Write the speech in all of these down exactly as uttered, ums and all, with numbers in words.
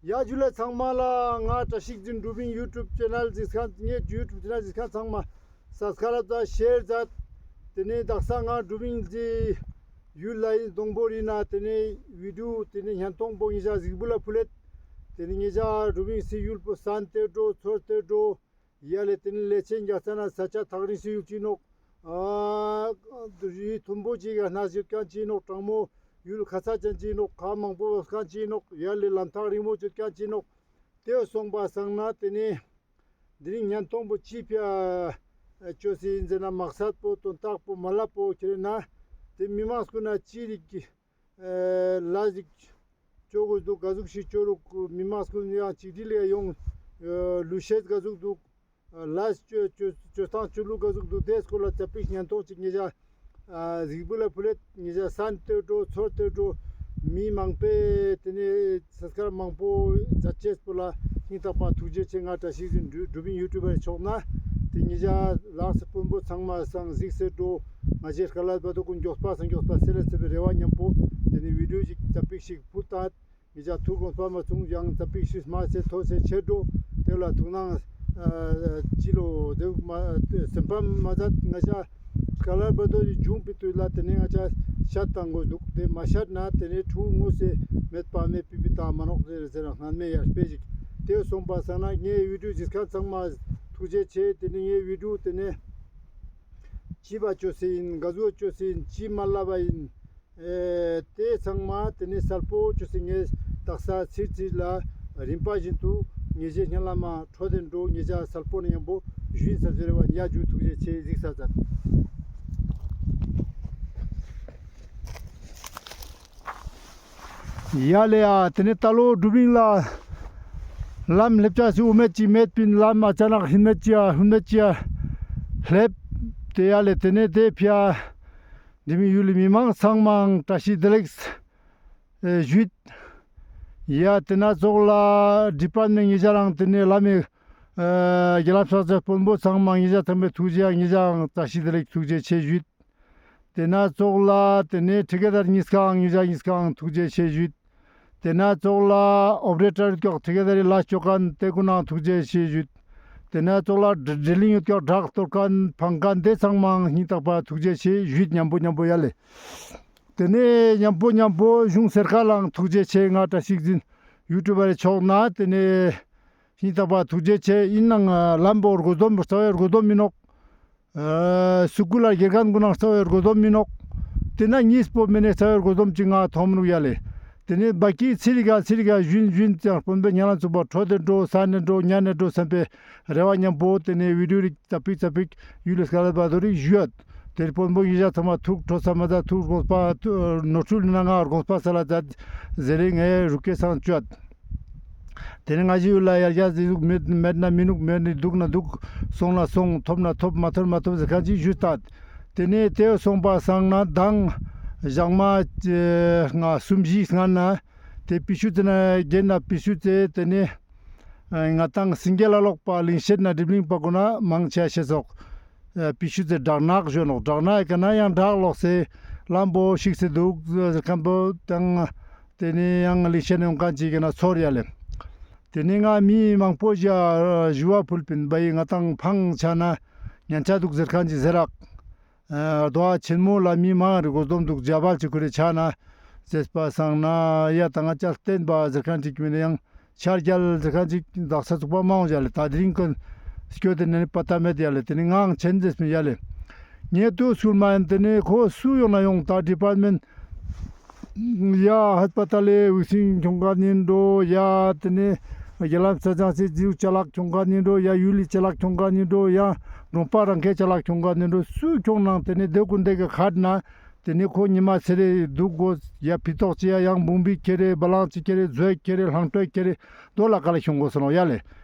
ཡ་ཇུ་ལེ་ཚང་མ་ལ། ང་བཀྲ་ཤིས་འཛིན་དྲུབ་ཨིན། ཡུ་ཊུབ་ཆེ་ནལ་གཟིགས་མཁན་ངའི་ཡུ་ཊུབ་ཆེ་ནལ་གཟིགས་མཁན་ཚང་མ་སབ་སི་ཀ་རབ་མཛད། ཤེར་མཛད། དེ་ནས་དག་ས་ང་དྲུབ་ཨིན་ཟེར་ཡུལ་ལ་ཨིན། སྡོང་པོ་རི་ན། དེ་ནས་བི་ཌིའོ་དེ་ནས་བརྙན་ཐུང་པོ་ཉེ་ཞའ་གཟིགས་འབུལ་ལ་ཕུལ་ལེད། དེ་ནས་ཉེ་ཞའ་དྲུབ་ཨིན་ཟེར་ཡུལ་པོ་སན་ཏེ་འགྲོ་ཚོར་ཏེ་འགྲོ། ཡ་ལེ། དེ་ནས་ལེ་ཆེན་རྒྱ་ཚ་ན་ས་ཆ་ཐག་རིང་ཞིག་ཡུལ་ཅིག་ནོག། ཨ་ཡུལ་མཐོན་པོ་ཅིག་ག་ན་ཡོད་མཁན་ཅིག་ནོག། གྲང་མོ་ཡུལ་ཁ་ཚ་ཅན་ཅིག་ནོག། ཁ་མང་པོ་བབས་མཁན་ཅིག་ནོག། ཡ་ལེ། ལམ་ཐག་རིང་མོ་ཡོད་མཁན་ཅིག་ནོག། དེ་སོང་པ་སང་ན་དེ་ནས་དེ་རིང་བརྙན་ཐུང་པོ་ཅི་ཕི་ཡ་ཅོས་ཟེར་ན་མག་སད་པོ་དོན་དག་པོ་མ་ལབ་པོ་ཁྱེར་ན་དེ་མི་མང་སྐུ་ན་ཅི་རིགས་ཀྱི་ལས་ཞིག་ཅོ་དགོས་འདུག། ག་ཟུག་ཞིག་ཅོ་རུག། མི་མང་སྐུ་ཡང་ཅིག་སྒྲིལ་ལ་ཡོང་ལུས་ཤེས་ག་ཟུག་འདུག། ལས་ཅོ་ཅོ་ཅོ་སྟངས་ཅོ་ལུགས་ག་ཟུག་འདུག། དེ་སྐོར་ལ་ཙ་པིག་བརྙན་ཐུང་ཅིག་ཉེ་ཞའ་གཟིགས་འབུལ་ལ་ཕུལ་ལེད། ཉེ་ཞའ་སན་ཏེ་འགྲོ་ཚོར་ཏེ་འགྲོ། མི་མང་པོས་དེ་ནས་སབ་སི་ཀ་རབ་མང་པོ་མཛད་ཅེས་པོ་ལ་སྙིང་ཐག་པ་ཐུགས་རྗེ་ཆེ། ང་བཀྲ་ཤིས་འཛིན་དྲུབ་ཨིན། ཡུ་ཊུབ་པར་ཆོག་ན་དེ་ཉེ་ཞའ་ལགས་སི་དཔོན་པོ་ཚང་མ་སང་གཟིགས་སེ་འགྲོ། ང་ཞའི་དཀའ་ལས་བར་དོ་ཀུན་མགྱོགས་པ་སང་མགྱོགས་པ་སེ་ལེ་ཟེར་བའི་རེ་བ་མཉམ་པོ་དེ་ནས་བི་ཌིའོ་ཞིག་ཙ་པིག་ཞིག་ཕུལ་ཏང་། ཉེ་ཞའ་ཐུགས་དགོངས་པ་མ་ཚོམས་ཡང་ཙ་པིག་ཞིག་མ་ཟེར་ཐོས་སེ་ཆེ་འགྲོ། དེ་ལ་ཐུགས་སྣང་ཨ་ཅི་ལོ་དེ་མ་སེམས་ཕམ་མ་མཛད། ང་ཞ་དཀའ་ལས་བར་དོ་ཞིག་བྱུང་པའི་དུས་ལ་དེ་ནས་ང་ཞ་ཤད་བཏང་དགོས་འདུག། དེ་མ་ཤད་ན་དེ་ནས་ཕྲུ་གུ་ངོ་སེ་མེད་པ་མེད་པི་པི་བཏང་མ་ནོག་ཟེར་ཟེར་ན་སྔན་མེ་ཡར་སྤེ་ཞིག། དེ་སོང་པ་སང་ན་ངའི་བི་ཌིའོ་གཟིགས་མཁན་ཚང་མ་ཐུགས་རྗེ་ཆེ། དེ་ནས་ངའི་བི་ཌིའོ་དེ་ནས་ཅི་བ་ཅོས་སེ་ཨིན། ག་ཟུག་ཅོས་སེ་ཨིན། ཅི་མ་ལབ་པ་ཨིན། ཨེ་དེ་ཚང་མ་དེ་ནས་གསལ་པོ་ཅོས་སེ་ངས་དག་ས་ཚིར་ཚིར་ལ་རིམ་པ་བཞིན་དུ་ཉེ་ཞའི་སྙན་ལ་མ་འཕྲོ་དེ་འགྲོ། ཉེ་ཞ་གསལ་པོ་ནས་མཉམ་པོ་ཞུ་ཨིན་ཟེར་ཟེར་བ་ཡ་ཇུ་ཐུགས་རྗེ་ཆེ་གཟིགས་ས་ཙམ། ཡ་ལེ་ཡ། དེ་ནས་ད་ལོ་དྲུབ་ཨིན་ལ་ལམ་སླེབས་ཅེས་སི་འོ་མེད་ཅིག་མེད་པིན། ལམ་ཨ་ཅ་ནག་ཧིན་མེད་ཅིག་ཡ་ཧུན་མེད་ཅིག་ཡ་སླེབས། དེ་ཡ་ལེ་དེ་ནས་དེ་ཕི་ཡ་དེ་མི་ཡུལ་ལི་མི་མང་ཚང་མའང་བཀྲ་ཤིས་བདེ་ལེགས་ཨེ་ཞུས། ཡ་དེ་ན་ཙོགས་ལ་ཌི་པཱར་མེན་ཊ་ཉེ་ཞ་རང་དེ་ནས་ལམ་མི་ཨེ་རྒྱ་ལམ་ས་ཆ་དཔོན་པོ་ཚང་མ་ཉེ་ཞ་ཚང་མའི་ཐུགས་རྗེ་ཡང་ཉེ་ཞའང་བཀྲ་ཤིས་བདེ་ལེགས་ཐུགས་རྗེ་ཆེ་ཞུས། དེ་ན་ཙོགས་ལ་དེ་ནས་ཊི་ཀེ་དར་ཉིས་ཀའང་ཉེ་ཞ་ཉིས་ཀའང་ཐུགས་རྗེ་ཆེ་ཞུས། དེ་ན་ཙོགས་ལ་ཨོ་པ་རེ་ཊར་ཀྱོག་ཊི་ཀེ་དར་རི་ལ་ཅོ་མཁན་དེ་ཀུན་ནའང་ཐུགས་རྗེ་ཆེ་ཞུས། དེ་ན་ཙོགས་ལ་ཌི་ཌི་ལིང་ཡོད་ཀྱོག་ཌག་གཏོར་མཁན་ཕང་མཁན་དེ་ཚང་མའང་སྙིང་ཐག་པ་ཐུགས་རྗེ་ཆེ་ཞུས། མཉམ་པོ་མཉམ་པོ་ཡ་ལེ། དེ་ནས་མཉམ་པོ་མཉམ་པོ་གཞུང་སར་ཀར་ལའང་ཐུགས་རྗེ་ཆེ། ང་བཀྲ་ཤིས་འཛིན་ཡུ་ཊུབ་པར་ཆོག་ན་དེ་ནས་སྙིང་ཐག་པ་ཐུགས་རྗེ་ཆེ། ཨིན་ནའང་ལམ་པོ་རྒོལ་དོམ་རྩ་བའི་རྒོལ་དོམ་མི་ནོག། ཨ་སུ་ཀུ་ལ་དགེ་རྒན་ཀུན་ནའང་རྩ་བའི་རྒོལ་དོམ་མི་ནོག། དེ་ན་གཉིས་པོ་མེ་ནེ་རྩ་བའི་རྒོལ་དོམ་ཅིག་ང་ཐོང་མི་ནུག་ཡ་ལེ། དེ་ནས་བ་ཀི་ཚིར་ག་ཚིར་ག་ཞུན་ཞུན་ཙང་དཔོན་པོའི་ཉ་ལ་ཚུགས་པ་འཕྲོ་དེ་འགྲོ་ས་ནས་འགྲོ་ཉ་ནས་འགྲོ་བསམ་པའི་རེ་བ་མཉམ་པོ་དེ་ནས་བི་ཌིའོ་རིགས་ཙ་པིག་ཙ་པིག་ཡུལ་ལ་སྐལ་བ་དོ་རིགས་ཞུ་ཡོད། དེར་དཔོན་པོ་ཉེ་ཞ་ཚང་མ་ཐུགས་ཁྲོ་ས་མ་ཟ། ཐུགས་དགོངས་པ་ནོར་འཁྲུལ་ན་ང་དགོངས་པ་སལ་ལ་མཛད་ཟེར་རེ་ངའི་རུ་སྐད་སང་བཅོས། དེ་ནས་ང་ཞི་ཡུལ་ལ་ཡར་རྒྱས་ཟིག་མེད་མེད་ན་མི་ནུག། མེད་ནི་འདུག་ན་འདུག། སོང་ན་སོང་། ཐོབ་ན་ཐོབ། མ་ཐོབ་མ་ཐོབ་ཟེར་མཁན་ཅིག་ཞུས་ཏེ། དེ་ནས་དེ་སོང་པ་སང་ན་མདང་ཞག་མ་ལྔ་གསུམ་བཞི་སྔ་ན་དེ་པི་ཤུ་ཙེ་ན་རྒན་ན་པི་ཤུ་ཙེ་དེ་ནས་ང་དང་སིང་གེ་ལ་ལོག་པ་ལིང་ཤེད་ན་དྲིབ་ལིང་པ་ཀུན་ན་མང་ཆེ་ཤེས་སོག། པི་ཤུ་ཙེ་བྲག་ནག་ཞོན་ནོག། བྲག་ནག་ག་ན་ཡང་བྲག་ལོག་སེ་ལམ་པོ་ཤིག་སེ་འདུག་ཟེར་མཁན་པོ་དང་། དེ་ནས་ཡང་ལིང་ཤེད་ན་ཡོང་མཁན་ཅིག་གི་ན་ཚོར་ཡ་ལེ། དེ་ནས་ང་མི་མང་པོ་ཞིག་ཞུ་བ་ཕུལ་པིན་བ་ཡི་ང་དང་ཕང་ཆ་ན་ཉན་ཆ་འདུག་ཟེར་མཁན་ཅིག་ཟེར་རག། རྡོ་ཆེན་མོ་ལ་མི་མང་རི་སྒོ་སྡོམ་འདུག། ཇ་བལ་ཅིག་ཁུ་རེ་ཆ་ན་ཟེར་པ་སང་ན་ཡ་ད་ང་ཅག་བསྟན་པ་ཟེར་མཁན་ཅིག་མིན་ན་ཡང་ཤར་རྒྱལ་ཟེར་མཁན་ཅིག་དག་ས་ཚུགས་པ་མང་བ་ཡ་ལེ། ད་དེ་རིང་ཀུན་སྐྱོ་དེ་ནས་པ་ཏ་མེད་ཡ་ལེ། དེ་ནས་ངའང་ཆེན་ཟེར་མིན་ཡ་ལེ། ངས་ཏུ་སྐུལ་མ་ཡིན། དེ་ནས་ཁོ་སུ་ཡོང་ན་ཡོང་། ད་ཌི་པཱར་མེན་ཊ་ཡ་ཧས་པ་ཏལ་ལི་ཝེག་སིན་ཁྱོང་མཁན་ཡིན་འགྲོ་ཡ། དེ་ནས་རྒྱ་ལམ་ས་ཆ་སི་ཇིའུ་ཅ་ལག་ཁྱོང་མཁན་ཡིན་འགྲོ་ཡ། ཡུལ་ལི་ཅ་ལག་ཁྱོང་མཁན་ཡིན་འགྲོ་ཡ། གྲོང་པ་རང་ཁའི་ཅ་ལག་ཁྱོང་མཁན་ཡིན་འགྲོ། སུ་ཁྱོང་ནང་དེ་ནས་དེ་ཀུན་དེ་གི་ཁ་ན་དེ་ནས་ཁོ་ཉི་མ་ཚེ་རེ་འདུག་དགོས་ཡ། ཕི་ཏོག་ཅི་ཡ་ཡང་བུང་བི་ཁྱེར་རེ་བ་ལང་ཅི་ཁྱེར་རེ་མཛོད་ཁྱེར་རེ་ལྷང་ཏོ་ཁྱེར་རེ་དོ་ལ་ཀ་ལ་ཁྱོང་དགོས་སོང་ཡ་ལེ།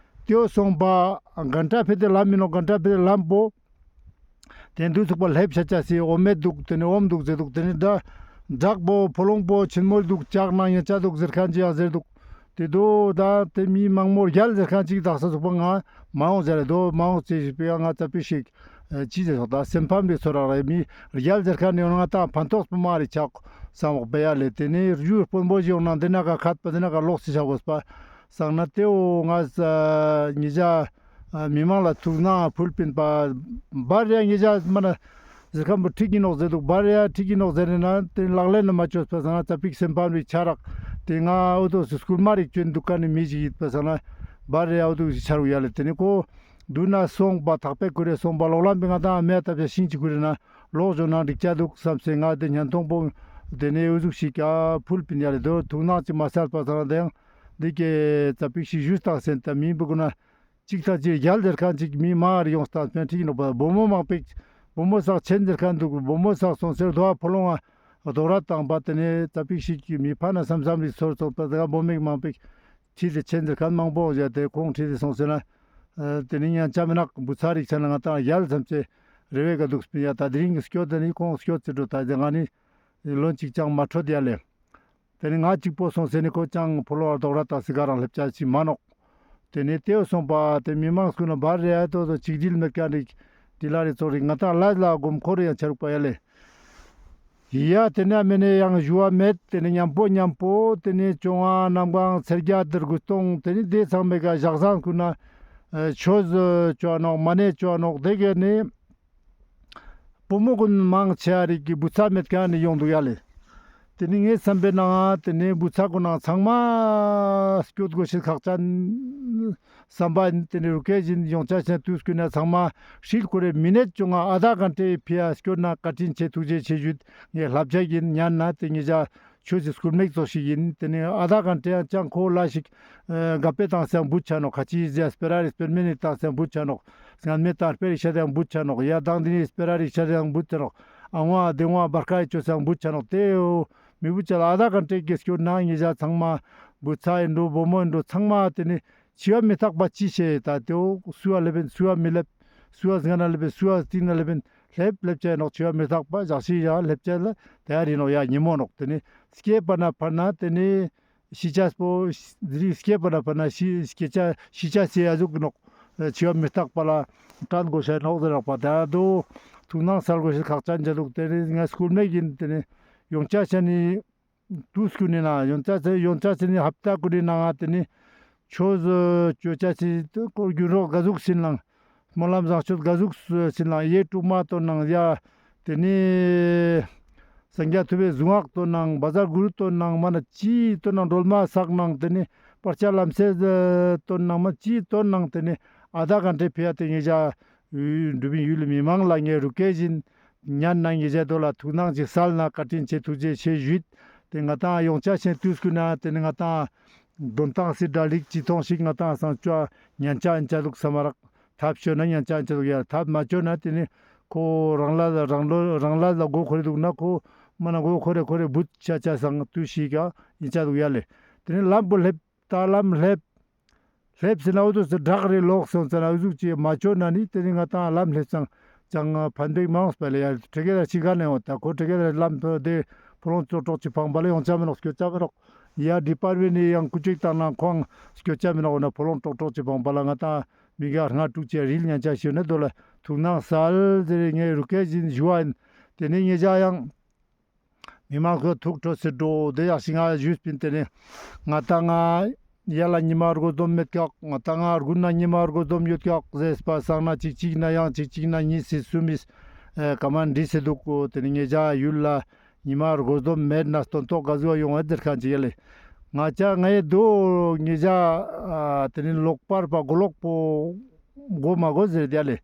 དེའོ་སོང་པ་གན་ཏྲ་ཕེ་དེ་ལམ་མིན་ནོ། གན་ཏྲ་ཕེ་དེ་ལམ་པོ་དེ་འདུག་ཚུགས་པ་ལྷེབ་ཆ་ཆ་སི་འོ་མེད་འདུག། དེ་ནས་འོམ་འདུག་ཟེར་འདུག། དེ་ནས་བྲག་བྲག་པོ་ཕོ་ལོང་པོ་ཆེན་མོ་འདུག། ལྕགས་ནང་ཡང་ལྕགས་འདུག་ཟེར་མཁན་ཅིག་ཡང་ཟེར་འདུག། དེ་དོ་ད་དེ་མི་མང་མོ་རྒྱལ་ཟེར་མཁན་ཅིག་དག་ས་ཚུགས་པ་ང་མ་འོང་ཟེར་རེ་དོ་མ་འོང་ཟེར་ཞིག་པའི་ང་ཙ་པི་ཞིག་ཅི་ཟེར་སོག། ད་སེམས་ཕམ་རེ་ཚོར་རག་རེ། མི་རྒྱལ་ཟེར་མཁན་ནི་ཡོང་ང་ད་ཕན་ཐོགས་པོ་མ་རེ་ཆགས་བསམ་འོག་པ་ཡ་ལེ། དེ་ནས་རྒྱུ་དཔོན་པོ་ཞིག་ཡོང་ན་འདི་ན་ག་ཁད་པ་འདི་ན་ག་ལོག་སི་ཆགས་དགོས་པ། སང་ན་ཏེའོ་ང་ཉེ་ཞ་མི་མང་ལ་ཐུགས་སྣང་ཕུལ་པིན་པ། བར་རེ་ཉེ་ཞ་མ་ན་ཟེར་ཁན་པོ་ཁྲིག་གི་ནོག་ཟེར་དུག་བར་རེ་ཁྲིག་གི་ནོག་ཟེར་ན་ཏེ་ལག་ལེན་ན་མ་ཅོས་པ་སང་ན་ཙ་པིག་སེམས་ཕམ་རིག་ཆ་རག་ཏེ་ང་འོ་དོ་སྐུལ་མ་རིག་ཅོན་དུག་ཁན་ནི་མི་ཞིག་ཡིན་པ་སང་ན་བར་རེ་འོ་དོ་ཞིག་ཆ་རུག་ཡ་ལེ། ཏེ་ནེ་ཁོ་དུ་ན་སོང་པ་ཐག་པེ་ཁུ་རེ་སོང་པ་ལོག་ལམ་པེ་ང་དང་མེ་ཏབ་ཞ་ཤིང་ཅིག་ཁུ་རེ་ན་ལོག་ཞོན་ན་འགྲིག་ཆ་དུག་སམ་སེ་ང་ཏེ་ཉན་ཐོང་པོ་ཏེ་ནེ་འུ་ཟུག་ཞིག་ག་ཕུལ་པིན་ཡ་ལེ། དོ་ཐུགས་སྣང་ཅིག་མ་སལ་པ་སང་ན་དེང་འདི་ཀེ་ཙ་པིག་ཞིག་ཞུས་ཏང་སེན་ཏ་མི་བུ་གུ་ན་ཅིག་ཐ་ཅིག་རྒྱལ་ཟེར་ཁན་ཅིག་མི་མང་རེ་ཡོང་སྟངས་ཕན་ཁྲིག་ནོག་པ། བུ་མོ་མང་པེ་བུ་མོ་སག་ཆེན་ཟེར་ཁན་དུག་བུ་མོ་སག་སོང་སེར་དོ་ཨ་ཕོ་ལོང་ཨ་རྡོག་ར་ཏང་པ་ཏེ་ནེ་ཙ་པིག་ཞིག་གི་མི་ཕ་ན་སམ་སམ་རིག་ཚོར་སོང་པ་ཟེར་བུ་མོ་མང་པེ་ཁྲིད་དེ་ཆེན་ཟེར་ཁན་མང་པོ་ཡོང་ཏེ་ཁོང་ཁྲིད་དེ་སོང་སེ་ན་ཏེ་ནེ་ཉན་ཆ་མི་ནག་བུ་ཚ་རིག་ཆ་ན་ང་དང་རྒྱལ་སམ་སེ་རེ་བེ་ག་དུག་སྤིན་ཡ་ཏ་དེ་རིང་གི་སྐྱོད་ཏེ་ནེ་ཁོང་སྐྱོད་ཚེ་འགྲོ་ཏ་ཟེ་ང་ནི་ལོན་ཅིག་ཅང་མ་འཕྲོད་ཡ་ལེ། ཏེ་ནེ་ང་ཅིག་པོ་སོང་སེ་ནི་ཁོ་ཅང་ཕོ་ལོ་རྡོག་ར་ཏང་སི་ག་རང་ལེབ་ཆ་ཅིག་མ་ནོག་ཏེ་ནེ་ཏེའོ་སོང་པ་ཏེ་མི་མང་སྐུ་ན་བར་རེ་ཨ་དོ་དོ་ཅིག་དྲིལ་མེད་ཁན་རིག་དྲིལ་ལ་རིག་ཚོགས་རིག་ང་དང་ལ་ལ་སྒོམ་ཁོ་རེ་ཡང་ཆ་རུག་པ་ཡ་ལེ། ཡ་ཏེ་ནེ་མེ་ནེ་ཡང་ཞུ་བ་མེད། ཏེ་ནེ་ཉམ་པོ་ཉམ་པོ་ཏེ་ནེ་བཅོ་ལྔ་གནམ་གང་ཚེས་བརྒྱད་དེ་དགུ་སྟོང་ཏེ་ནེ་ཏེ་ཚང་མེ་ག་ཞག་བཟང་སྐུ་ན་ཆོས་ཅོ་ནོག་མ་ནེ་ཅོ་ནོག་ཏེ་ག་ནེ། བུ་མོ་གུན་མང་ཆེ་བ་རིག་གི་བུ་ཚ་མེད་ཁན་ནི་ཡོང་དུག་ཡ་ལེ། ཏེ་ནེ་ངའི་སམ་པའི་ནང་ཏེ་ནེ་བུ་ཚ་གུན་ནང་ཚང་མ་སྐྱོད་དགོས་ཤེས་ཁག་ཅན་སམ་པ་ཡིན། ཏེ་ནེ་རུ་ཀེ་ཞིན་ཡོང་ཆ་ཆེན་དུས་སྐུ་ན་ཚང་མ་ཧྲིལ་ཁོ་རེ་མི་ནེད་ཅུང་ང་ཨ་ད་གན་ཏེ་ཕི་ཡ་སྐྱོད་ན་བཀའ་དྲིན་ཆེ་ཐུགས་རྗེ་ཆེ་ཞུས། ངའི་ལབ་ཆ་གིན་ཉན་ན་ཏེ་ཉེ་ཞ་ཆོས་སི་སྐུལ་མེད་ཙོགས་ཤིག་ཡིན། ཏེ་ནེ་ཨ་ད་གན་ཏེ་ཡང་ཅང་ཁོ་ལ་ཞིག་ཨ་ག་པེ་ཏང་སེ་ཡང་བུད་ཆ་ནོག་ཁ་ཅིག་ཟེར་སྤེ་ར་རི་སྤེར་མེ་ནི་ཏང་སེ་ཡང་བུད་ཆ་ནོག་སྔན་མེ་ཏང་སྤེ་རི་ཤ་ཏེ་ཡང་བུད་ཆ་ནོག་ཡ་དང་དེ་ནི་སྤེ་ར་རི་ཤ་ཏེ་ཡང་བུད་ཆ་ནོག་ཨ་ངོ་ཨ་དེ་ངོ་ཨ་བར་ཁ་ཡི་ཅོ་སེ་ཡང་བུད་ཆ་ནོག་ཏེ་འོ་མི་བུ་ཆ་ལ་ཨ་ད་གན་ཏེ་གེ་སྐྱོད་ན་ཉེ་ཞ་ཚང་མ་བུ་ཚ་ཡིན་འགྲོ་བུ་མོ་ཡིན་འགྲོ་ཚང་མ་ཏེ་ནི་འཆི་བ་མི་རྟག་པ་ཅི་ཤེས་ད་ཏེ་འོ་སུ་བ་ལེབ་ཡིན་སུ་བ་མི་ལེབ་སུ་བ་སྔ་ན་ལེབ་ཡིན་སུ་བ་སྟིང་ན་ལེབ་ཡིན། ལེབ་ལེབ་ཆ་ནོག་འཆི་བ་མི་རྟག་པ་ཞག་ཤི་ཡ་ལེབ་ཆ་ལ་དེ་ཡ་རི་ནོག་ཡ་ཉི་མོ་ནོག་ཏེ་ནི་སྐྱེས་པ་ན་ཕར་ན་ཏེ་ནི་ཤི་ཆ་པོ་རི་སྐྱེས་པ་ན་ཕར་ན་ཤི་སྐྱེ་ཆ་ཤི་ཆ་སེ་ཡ་ཟུག་ནོག་འཆི་བ་མི་རྟག་པ་ལ་དྲན་དགོས་ཤ་ནོག་ཟེར་རག་པ་ད་དོ་ཐུགས་སྣང་སལ་དགོས་ཤེས་ཁག་ཅན་ཆ་དུག་ཏེ་ནི་ང་སྐུལ་མེད་ཡིན། ཏེ་ནི་ཡོང་ཆ་ཆ་ནི། དུས་ཀུན་ནི་ན་ཡོན་ཆ་ཚེ་ཡོན་ཆ་ཚེ་ནི་ཧབ་ཏ་ཀུན་ནི་ནང་ང་ཏེ་ནི་ཆོས་ཅོ་ཆ་ཚེ་སྐོར་རྒྱུ་རོགས་ག་ཟུག་སིན་ལང་སྨོན་ལམ་བཟང་སྤྱོད་ག་ཟུག་སིན་ལང་ཡེ་དཀྲུག་མ་ཏོན་ནང་ཡ་ཏེ་ནི་སངས་རྒྱས་ཐུབ་པའི་གཟུངས་སྔགས་ཏོན་ནང་བཛྲ་གུ་རུ་ཏོན་ནང་མ་ན་ཅི་ཏོན་ནང་སྒྲོལ་མ་སག་ནང་ཏེ་ནི་བར་ཆད་ལམ་སེལ་ཏོན་ནང་མ་ཅི་ཏོན་ནང་ཏེ་ནི་ཨ་ད་གན་ཏེ་ཕི་ཡ་ཏེ་ཉེ་ཞ་འབྲུ་བིན་ཡུལ་མི་མང་ལ་ངས་རུ་སྐད་བཞིན་ཉན་ན་ངེས་ཤེས་དོ་ལ་ཐུགས་སྣང་ཅིག་སལ་ན་བཀའ་དྲིན་ཆེ་ཐུགས་རྗེ་ཆེ་ཞུས། ཏེ་ང་ཏང་ཡོང་ཆ་ཆེན་དུས་སྐུ་ན་ཏེ་ནི་ང་ཏང་དོན་ཏང་སི་དྲ་ལིག་ཅི་ཐོང་ཞིག་ང་ཏང་སང་ཅོ་ཉན་ཆ་ཨན་ཆ་ལུག་ས་མ་རག་ཐབས་ཤོད་ན་ཉན་ཆ་ཨན་ཆ་ལུག་ཡ་ཐབས་མ་ཅོ་ན་ཏེ་ནི་ཁོ་རང་ལ་རང་ལོ་རང་ལ་ལ་མགོ་འཁོར་རེ་འདུག་ན་ཁོ་མ་ན་མགོ་འཁོར་རེ་འཁོར་རེ་བུད་ཆ་ཆ་སང་དུས་ཤིག་ག་ཨན་ཆ་ལུག་ཡ་ལེ། ཏེ་ནི་ལམ་བོ་ལེབ། ད་ལམ་ལེབ། ལེབ་ཟེར་ན་འུ་ཚོ་སི་བྲག་རེ་ལོག་སོང་ཟེར་ན་འུ་ཟུག་ཅིག་མ་ཅོ་ན་ནི་ཏེ་ནི་ང་ཏང་ལམ་ལེབ་ཙང་ཅང་ཕན་པེག་མ་ཡོངས་པ་ལེ་ཡ་ཁྲེ་གེ་ར་ཅི་ག་ནས་འོ་ད་ཁོ་ཁྲེ་གེ་ར་ལམ་དེ་ཕོ་ལོང་ཙོག་ཙོག་ཅིག་ཕང་པ་ལ་ཡོང་ཆ་མི་ནོག་སྐྱོ་ཆ་མི་ནོག་ཡ་ཌི་པར་མེན་ནི་ཡང་ཀུ་ཅིག་བཏང་ན་ཁོང་སྐྱོ་ཆ་མི་ནོག་འོ་ན་ཕོ་ལོང་ཙོག་ཙོག་ཅིག་ཕང་པ་ལ་ང་ཏང་མི་ག་ལྔ་དྲུག་ཅིག་རིལ་ཉན་ཆ་ཤེས་ན་དོ་ལ་ཐུགས་སྣང་སལ་ཟེར་ངས་རུ་སྐད་བཞིན་ཞུ་བ་ཡིན། ཏེ་ནི་ངེད་ཅག་ཡང་། མི་མང་ཁོ་ཐུགས་ཁྲོ་སེ་འགྲོ་དེ་ཡག་ཤི་ང་ཞུས་པིན། ཏེ་ནི་ང་ཏང་ང་ཡ་ལ་ཉི་མ་དགོས་སྡོམ་མེད་ཀྱག་ང་ཏང་ང་དགུན་ན་ཉི་མ་དགོས་སྡོམ་ཡོད་ཀྱག་ཟེར་པ་སང་ན་ཅིག་ཅིག་ན་ཡང་ཅིག་ཅིག་ན་གཉིས་སི་གསུམ་མིས་ཨེ་ཀ་མན་འདྲི་སེ་འདུག་གོ། ཏེ་ནི་ངེད་ཅག་ཡུལ་ལ་ཉི་མ་དགོས་སྡོམ་མེད་ན་སྟོན་ཐོག་ག་ཟུག་ཡོང་ཨེ་ཟེར་ཁན་ཅིག་ཡ་ལེ། ང་ཅག་ང་ཡི་དོ་ངེད་ཅག་ཨ་ཏེ་ནི་ལོག་པར་པ་མགོ་ལོག་པོ་མགོ་མ་མགོ་ཟེར་ཡ་ལེ།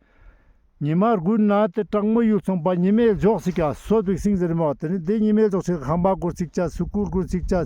ཉི་མ་དགུན་ན་ཏེ་གྲང་མོ་ཡུལ་ཚོང་པ་ཉི་མའི་འཇོག་སི་ཀ་སོ་བིག་སིང་ཟེར་མོ། ཏེ་ནི་ཏེ་ཉི་མའི་འཇོག་སི་ཀ་ཁང་པ་སྒོར་སིག་ཅ་སུ་ཀུར་སྒོར་སིག་ཅ་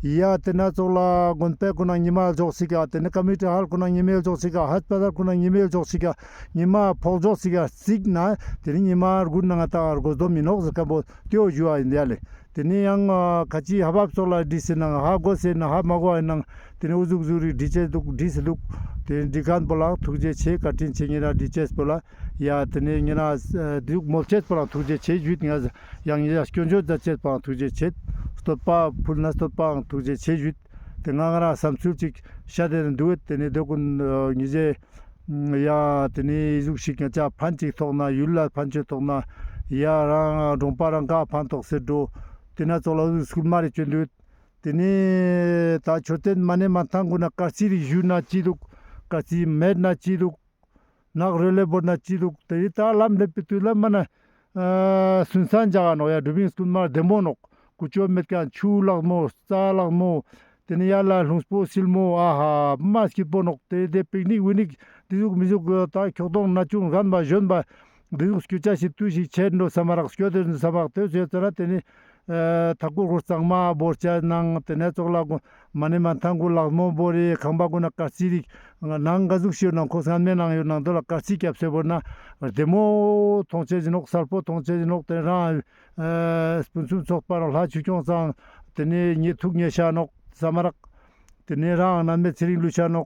ཡ་ཏེ་ན་ཙོགས་ལ་དགོན་པའི་ཀུན་ན་ཉི་མ་འཇོག་སི་ཀ་ཏེ་ནི་ཀ་མི་ཊི་ཧལ་ཀུན་ན་ཉི་མའི་འཇོག་སི་ཀ་ཧས་པ་དར་ཀུན་ན་ཉི་མའི་འཇོག་སི་ཀ་ཉི་མ་ཕོག་འཇོག་སི་ཀ་སིག་ན་ཏེ་ནི་ཉི་མ་དགུན་ན་ང་ཏང་དགོས་སྡོམ་མི་ནོག་ཟེར་ཁན་པོ་ཏེའོ་ཞུ་བ་ཡིན་ཡ་ལེ། ཏེ་ནི་ཡང་ཁ་ཅིག་ཧ་བབ་ཙོགས་ལ་འདྲི་སེ་ནང་ཧ་གོ་སེ་ན་ཧ་མ་གོ་བ་ཡིན་ནང་ཏེ་ནི་འུ་ཟུག་ཟུག་རིག་འདྲི་ཅེས་འདུག་འདྲི་སེ་འདུག་ཏེ་འདྲི་ཁན་པོ་ལ་ཐུགས་རྗེ་ཆེ་བཀའ་དྲིན་ཆེ། ཉེ་རང་འདྲི་ཅེས་པོ་ལ་ཡ་ཏེ་ནི་ཉེ་རང་འདུག་མོལ་ཅེས་པོ་ལ་ཐུགས་རྗེ་ཆེ་ཞུས། ང་ཡང་ཉེ་རང་སྐྱོན་བརྗོད་མཛད་ཅེས་པོ་ལ་ཐུགས་རྗེ་ཆེ། བསྟོད་པ་ཕུལ་ན་བསྟོད་པའང་ཐུགས་རྗེ་ཆེ་ཞུས། ཏེ་ང་ང་རང་བསམ་ཚུལ་ཅིག་ཤ་ཏེ་ནི་འདུག་ཏེ་ནི་དེ་ཀུན་ཉེ་རང་ཡ་ཏེ་ནི་ཟུག་ཞིག་ང་ཅག་ཕན་ཅིག་ཐོགས་ན་ཡུལ་ལ་ཕན་ཅིག་ཐོགས་ན་ཡ་རང་གྲོང་པ་རང་ཀ་ཕན་ཐོགས་སེ་འགྲོ། ཏེ་ན་ཙོགས་ལ་ཟུག་སྐུལ་མ་རེ་ཅོ་འདུག་ཏེ་ནེ་ད་མཆོད་རྟེན་མ་ནེ་མ་ཐང་གུན་ན་དཀར་རྩི་རིགས་ཞུ་ན་ཅི་དུག། དཀར་རྩི་མེད་ན་ཅི་དུག། ནག་རོལ་ལེ་བོར་ན་ཅི་དུག། ཏེ་ནེ་ད་ལམ་ལེབ་པའི་དུས་ལ་མ་ན་ཨ་སུན་སན་ཇག་ག་ནོག་ཡ། སྒྲུབ་ཨིན་སྐུན་མ་ར་བདེ་མོ་ནོག། ཀུ་ཅོ་མེད་ཁན་ཆུ་ལགས་མོ། རྩྭ་ལགས་མོ། ཏེ་ནེ་ཡར་ལ་ལྷུང་སྤོ་སིལ་མོ། ཨ་ཧ་མ་སྐྱིད་པོ་ནོག། ཏེ་ཏེ་པིག་ནིག་ཝི་ནིག་ཏེ་ཟུག་མི་ཟུག་ད་ཁྱོག་ཐོང་ན་ཆུང་རྒན་པ་གཞོན་པ་ཏེ་ཟུག་སྐྱོད་ཆ་ཞིག་ཏུས་ཤིག་ཆེར་འགྲོ་ས་མ་རག། སྐྱོད་དེ་འགྲོ་ས་མ་རག། ཏེ་ཟུག་ཡོད་ཙ་ན་ཏེ་ནེ་ཨ་ཐ་ཀུར་ཧོར་གཙང་མ་བོར་ཆ་ནང་ཏེ་ནེ་ཙོགས་ལ་གུན་མ་ནེ་མ་ཐང་གུན་ལགས་མོ་བོར་རེ། ཁང་པ་གུན་ན་དཀར་རྩི་རིགས་ནང་ག་ཟུག་ཤིག་ནང་ཁོ་སྔན་མའི་ནང་ཡོད་ནང་དོ་ལ་དཀར་རྩི་སྐྱབས་སེ་བོར་ན་བདེ་མོ་ཐོང་ཆེ་ཟིན་ནོག། སལ་པོ་ཐོང་ཆེ་ཟིན་ནོག། ཏེ་རང་ཨ་སྤུན་སུམ་ཚོགས་པ་རང་ལྷ་ཆུ་སྐྱོང་ཚང་ཏེ་ནེ་ཉེ་ཐུག་ཉེ་ཤ་ནོག་ས་མ་རག། ཏེ་ནེ་རང་ནན་མེད་ཚེ་རིང་ལུས་ཤ་ནོག།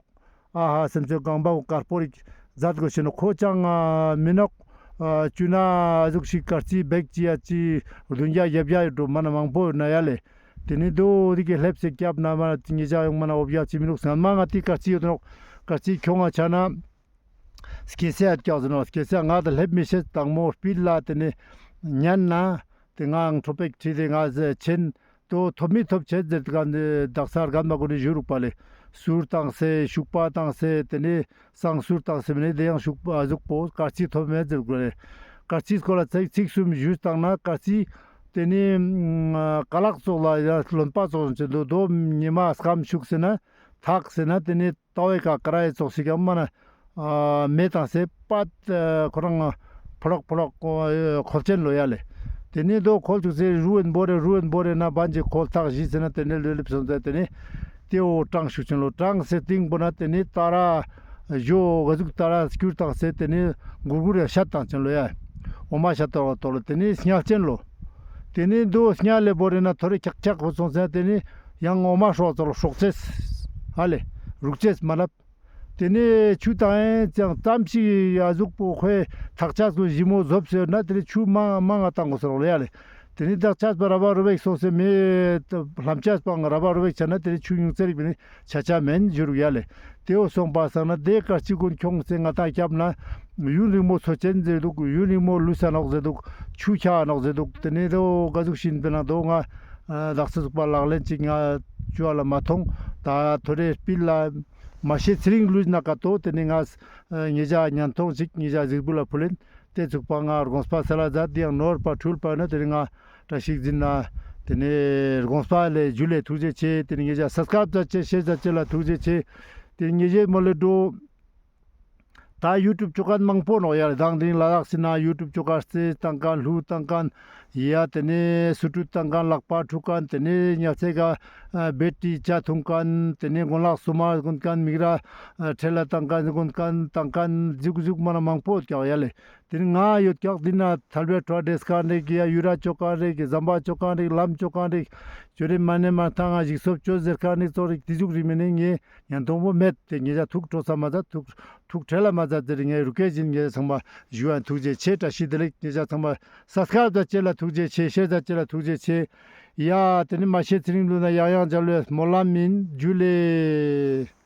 ཨ་ཧ་སེམས་ཅན་གང་པོ་དཀར་པོ་རིགས་ཛད་གོས་ཤེས་ནོག། ཁོ་ཅང་ཨ་མི་ནོག། ཨ་ཅུ་ན་ཨ་ཟུག་ཤིག་དཀར་རྩི་བེག་ཅི་ཡ་ཅི་བདུན་བརྒྱ་བརྒྱད་བརྒྱ་ཡོད་འགྲོ་མ་ན་མང་པོ་ཡོད་ན་ཡ་ལེ། ཏེ་ནེ་དོ་རིགས་ཀྱི་ལེབ་སེ་སྐྱབས་ན་མ་ན་ཏེ་ཉེ་ཞ་ཡོང་མ་ན་འོ་བརྒྱ་ཅི་མི་ནོག། སྔན་མ་ང་ཏེ་དཀར་རྩི་ཡོད་ནོག། དཀར་རྩི་ཁྱོང་ང་ཆ་ན་སྐྱེ་ས་ཡ་སྐྱག་ཟེར་ནོག། སྐྱེ་ས་ང་ད་ལེབ་མི་ཤེས། དང་མོ་སྤིལ་ལ་ཏེ་ནེ་ཉན་ན་ཏེ་ངའང་ཁྲོ་པེག་ཁྲིད་དེ་ང་ཟེར་ཆེན། དོ་ཐོབ་མི་ཐོབ་ཆེད་ཟེར་ག་ནེ་དག་ས་རྒན་མ་གུན་ནི་ཞུ་རུག་པ་ལེ། སུར་བཏང་སེ་ཤུག་པ་བཏང་སེ་ཏེ་ནེ་སང་སུར་བཏང་སེ་མ་ནེ་ཏེ་ཡང་ཤུག་པ་ཨ་ཟུག་པོ་དཀར་རྩི་ཐོབ་མེད་ཟེར་གོས་ལེ། དཀར་རྩི་སྐོར་ལ་ཚིག་ཚིག་གསུམ་ཞུས་བཏང་ན་དཀར་རྩི་ཏེ་ནེ་ཨ་ཀ་ལག་ཙོགས་ལ་ཡ་རློན་པ་ཙོགས་ཅན་དོ་དོ་ཉི་མ་སྐམ་ཤུག་སེ་ན་ཐག་སེ་ན་ཏེ་ནེ་ཏོ་བའི་ཀ་ཀ་ར་ཡི་ཙོགས་ཤིག་གམ་མ་ན་ཨ་མེ་བཏང་སེ་པད་ཨ་ཁོ་རང་ཕོ་ལོག་ཕོ་ལོག་ཨ་ཁོལ་ཆེན་ལོ་ཡ་ལེ། ཏེ་ནེ་དོ་ཁོལ་ཅུག་སེ་རུ་ཨིན་བོར་རེ་རུ་ཨིན་བོར་རེ་ན་བན་ཅིག་ཁོལ་ཐག་ཞི་སེ་ན་ཏེ་ནེ་ལེ་ལེབ་སོང་ཙ་ཏེ་ནེ་ཏེ་འོ་གྲང་ཤུག་ཆེན་ལོ། གྲང་སེ་སྟིང་པོ་ན་ཏེ་ནེ་ཏ་ར་ཞོ་ག་ཟུག་ཏ་ར་སྐྱུར་བཏང་སེ་ཏེ་ནེ་གུར་གུར་ཡ་ཤད་བཏང་ཆེན་ལོ་ཡ། འོ་མ་ཤད་བཏང་ལོ་ཏོ་ལོ། ཏེ་ནེ་སྙལ་ཆེན་ལོ། ཏེ་ནེ་དོ་སྙལ་ལེ་བོར་རེ་ན་ཐོ་རེ་ཁྱག་ཁྱག་བོ་སོང་སེ་ཏེ་ནེ་ཡང་འོ་མ་ཧྲོག་ཙོགས་ལ་ཧྲོག་ཅེས་ཧ་ལེ་རུག་ཅེས་མ་ལབ། ཏེ་ནེ་ཆུ་བཏང་ཡང་ཙམ་ཞིག་ཡ་ཟུག་པོ་ཁོའི་ཐག་ཆག་སུ་ཞིམ་མོ་ཟོབ་ཟེར་ན་ཏེ་ནེ་ཆུ་མང་མང་ང་བཏང་གོས་ཟེར་རོགས་ལེ་ཡ་ལེ། ཏེ་ནེ་དག་ཆགས་པ་ར་བ་རུ་བེག་སོང་སེ་མེ་ལྷམ་ཆགས་པའང་ར་བ་རུ་བེག་ཆ་ན་ཏེ་ནེ་ཆུ་ཉུང་ཙེ་རིག་པའི་ནི་ཆ་ཆ་མེན་ཞུ་རུག་ཡ་ལེ། ཏེ་འོ་སོང་པ་སང་ན་ཏེ་དཀར་རྩི་གུན་ཁྱོང་སེ་ང་ཏང་སྐྱབས་ན་ཡུན་རིང་མོ་འཚོ་ཅེན་ཟེར་དུག། ཡུན་རིང་མོ་ལུས་ས་ནོག་ཟེར་དུག། ཆུ་ཁྱག་ནོག་ཟེར་དུག། ཏེ་ནེ་དོ་ག་ཟུག་ཤིན་པེ་ན་དོ་ང་ཨ་དག་ས་ཟུག་པ་ལག་ལེན་ཅིག་ང་ཅུ་བ་ལ་མ་ཐོང་། ད་ཐོ་རེ་སྤིལ་ལ་མ་ཤེས་ཚེ་རིང་ལུས་ན་ཀ་ཏོ་ཏེ་ནེ་ང་ཨ་ཉེ་ཞ་ཉན་ཐོང་ཅིག་ཉེ་ཞ་གཟིགས་འབུལ་ལ་ཕུལ་ལེན། ཏེ་ཚུགས་པ་ང་དགོངས་པ་སལ་ལ་མཛད། ཏེ་ཡང་ནོར་པ་འཁྲུལ་པ་ན་ཏེ་ནེ་ང་བཀྲ་ཤིས་འཛིན་ན་ཏེ་ནེ་དགོངས་པ་ལེ་ཇུ་ལེ་ཐུགས་རྗེ་ཆེ། ཏེ་ནེ་ཉེ་ཞ་སབ་སི་ཀ་རབ་མཛད་ཅེས་ཤེར་མཛད་ཅེས་ལ་ཐུགས་རྗེ་ཆེ། ཏེ་ནེ་ཉེ་ཞའི་མོལ་ལེ་འགྲོ། ད་ཡུ་ཊུབ་ཅོ་ཁན་མང་པོ་ནོག་ཡ་ལེ། དང་དེ་རིང་ལ་དྭགས་སི་ན་ཡུ་ཊུབ་ཅོ་ཁན་རྩེ་བཏང་ཁན་ལྷུ་བཏང་ཁན་ཡ་ཏེ་ནེ་སུ་ཏུ་བཏང་ཁན་ལག་པ་འཁྲུ་ཁན་ཏེ་ནེ་ཉལ་ཚེ་ག་བེ་ཏི་ཇ་འཐུང་ཁན་ཏེ་ནེ་གོན་ལག་སུ་མ་གོན་ཁན་མིག་ར་ཁྲེལ་ལ་བཏང་ཁན་གོན་ཁན་བཏང་ཁན་ཟུག་ཟུག་མ་ན་མང་པོ་ཡོད་ཀྱག་ཡ་ལེ། ཏེ་ནེ་ང་ཡོད་ཀྱག་འདི་ན་ཐལ་བའི་བྲོ་བ་འདྲེས་ཁན་རིགས་ཡ་ཡུ་ར་ཅོ་ཁན་རིགས་ཟམ་པ་ཅོ་ཁན་རིགས་ལམ་ཅོ་ཁན་རིགས་ཅོ་རེ་མ་ནེ་མ་ཐང་ང་ཞིག་སོབ་ཅོ་ཟེར་ཁན་རིགས་ཙོགས་རིགས་ཏེ་ཟུག་རིགས་མེ་ནེ་ངེ་ཉན་ཐོང་པོ་མེད། ཏེ་ཉེ་ཞ་ཐུགས་ཁྲོ་ས་མ་མཛད། ཐུགས་ཐུགས་ཁྲེལ་ལ་མ་མཛད། ཏེ་རིང་ངེ་རུ་ཀེ་ཞིན་ཉེ་ཞ་ཚང་མ་ཞུ་ཡ་ཐུགས་རྗེ་ཆེ། བཀྲ་ཤིས་བདེ་ལེགས། ཉེ་ཞ་ཚང་མ་སབ་སི་ཀ་རབ་མཛད་ཅེས་ལ་ཐུགས་རྗེ་ཆེ། ཤེར་མཛད་ཅེས་ལ་ཐུགས་རྗེ་ཆེ། ཡ་ཏེ་ནེ་མ་ཤེས་ཚེ་རིང་ལུས་ན་ཡང་ཡང་མཇལ་བའི་སྨོན་ལམ་ཨིན། ཇུ་ལེ།